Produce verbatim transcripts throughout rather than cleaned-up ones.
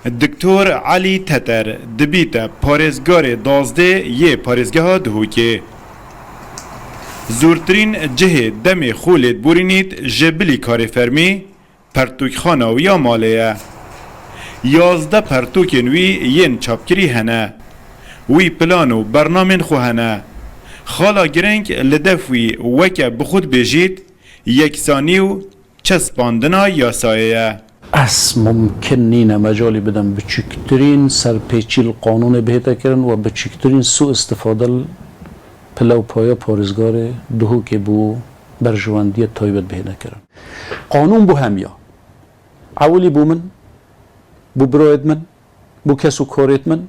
Doktor Elî Teter dibîte parêzgarê duwazdeh yê parêzgeha Duhokê. Zûrtirîn cihê demê xwe lêdibûrînît ji bilî karê fermî, pertûkxana wî ya malê ye. Yazdeh pertûkên wî yên çapkirî hene. Wî plan û bernamên xwe hene. Xala giring li def wî weke bi xwe dibêjît, yeksanî û çespandina yasayê ye. Ez mumkin nîne mecalî bidim biçûktirîn serpêçî li qanûnê bihête kirin we biçûktirîn sû istifade li pile û paya parêzgarê Duhokê bo berjewendiyê taybet bihête kirin. Qanûn bo hemiya. Ewilî bo min, bo birayêd min, bo kes û karêd min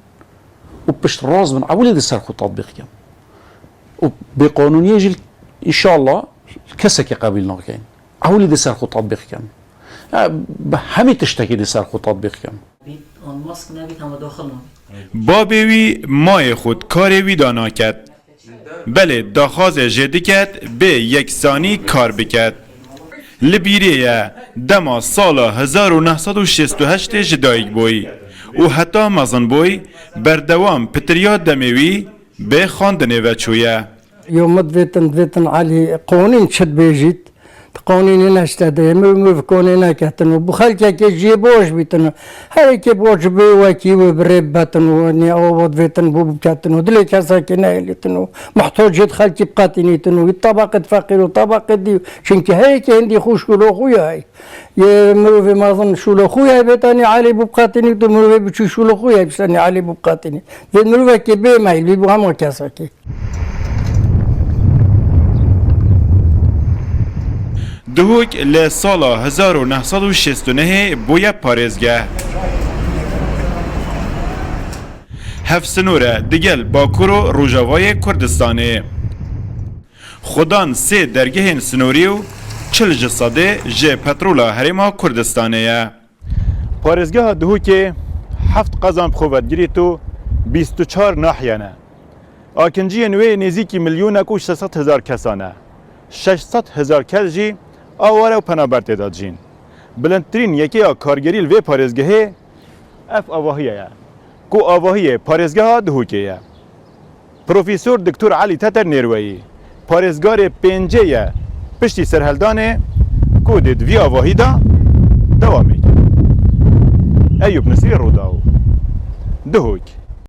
û pişt rast bin ewilî di ser xwe tatbîq kem. Û bêqanûniyê jî înşallah kesekê qebîl nakeyn. Ewilî di ser xwe tatbîq kem. Ya, bi hemî tiştekî di ser xwe tatbîq kem. Bît an mask nebît hema daxil nabît. Babê wî mayê xwe di karê wî de naket. Belê daxwazê jê diket bê yeksanî kar biket. Li bîrê ye dema sala hezar û neh sed û şêst û heştê ji dayik bûyî û heta mezin bûyî berdewam pitiriya demê wî bê xwendinê ve çûye. Yo min divêtin, divêtin Elî, qonîn çi dibêjît? Di qonînê neşte de, mirov, mirov konê neketin û bi xelkekê jiyê boş bîtin û herêkê boş bê wekî wê bi rê bibetin û nê ava divêtin bo biketin û dilê kesekê nehêlîtin û muhtocê di xelkî biqetînîtin û wî tabaqê di feqîr û tabaqê dî û çimkî herêkê hindî xwe şûlo xwe ye. Yê mirovê mezin şûlo xwe ye, bêtanî Elî bo biqetînît û mirovê biçûk şûlo xwe ye, bêtanî Elî bo biqetînît. Vê mirovekê bê meyl, wî bo hema kesekê. Duhok li sala hezar û neh sed û şêst û nehê bûye parêzgeh. Hevsinor e digel Bakur û Rojavayê Kurdistanê. Xwedan sê dergehên sinorî û çil ji sedê ji petrola Herêma Kurdistanê ye. Parêzgeha Duhokê heft qezan bi xwe ve digirît û bîst û çar nahiye ne. Akinciyên wê nêzîkî milyonek û şeş sed hezar kesan e. Şeş sed hezar kes jî aware û penaber tê de dijîn. Bilindtirîn yekê ya kargerî li vê parêzgehê ev avahiye ye, ku avahiyê parêzgeha Duhokê ye. Profesor Doktor Elî Teter Nêrweyî, parêzgarê pêncê ye piştî serhildanê ku dê di vî avahî de dewamê ke. Eyûp Nisrî, Rûdaw, Duhok.